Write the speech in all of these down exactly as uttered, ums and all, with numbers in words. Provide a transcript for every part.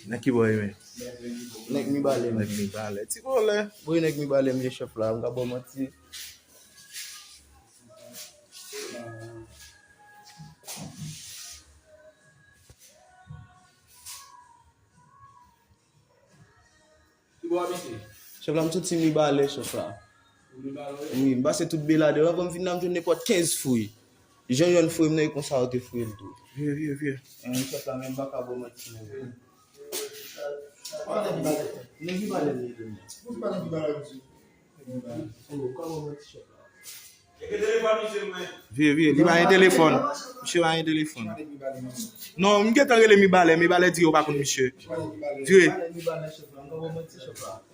Nèg ki bò e men? Nèg Mibalè, men. Nèg Mibalè. Ti vòlè. Wi, nèg Mibalè, m ye chèf la. M ka ba w manti. Chèf la, m soti Mibalè, chèf la. Wi, m pase tout Beladè. Anvan m vin la, m jwenn nenpòt kenz fwi. Jan yonn fwi m nan, e konsa yo te fwi l tou. Vye, vye, vye. Chèf la, men m pa ka ba w manti, non. Nèg Mibalè, nèg Mibalè. Vye, vye, li pa gen telefòn. Misye pa gen telefòn. Non, m gentan rele Mibalè, Mibalè di yo pa konn misye. Vye.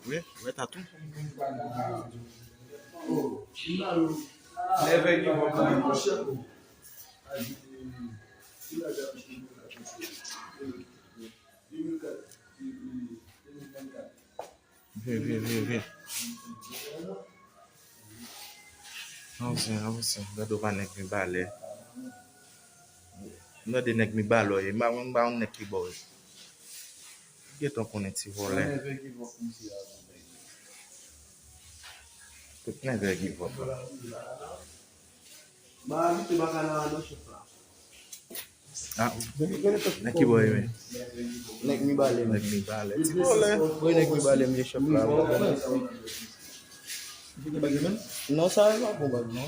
Wi, wè tatou. Vye, vye, vye, vye. Avanse, avanse. Gade w pa nèg Mibalè. M tande nèg Mibalè w ye. M pa, m pa konn nèg ki bò w ye. Gentan konnen ti vòlè. Tout nèg give up la. Ah, nèg ki bò e men? Nèg Mibalè. Nèg Mibalè. Ti vòlè. Wi, nèg Mibalè, m ye chèf la. Non, sa e pa bon bag, non.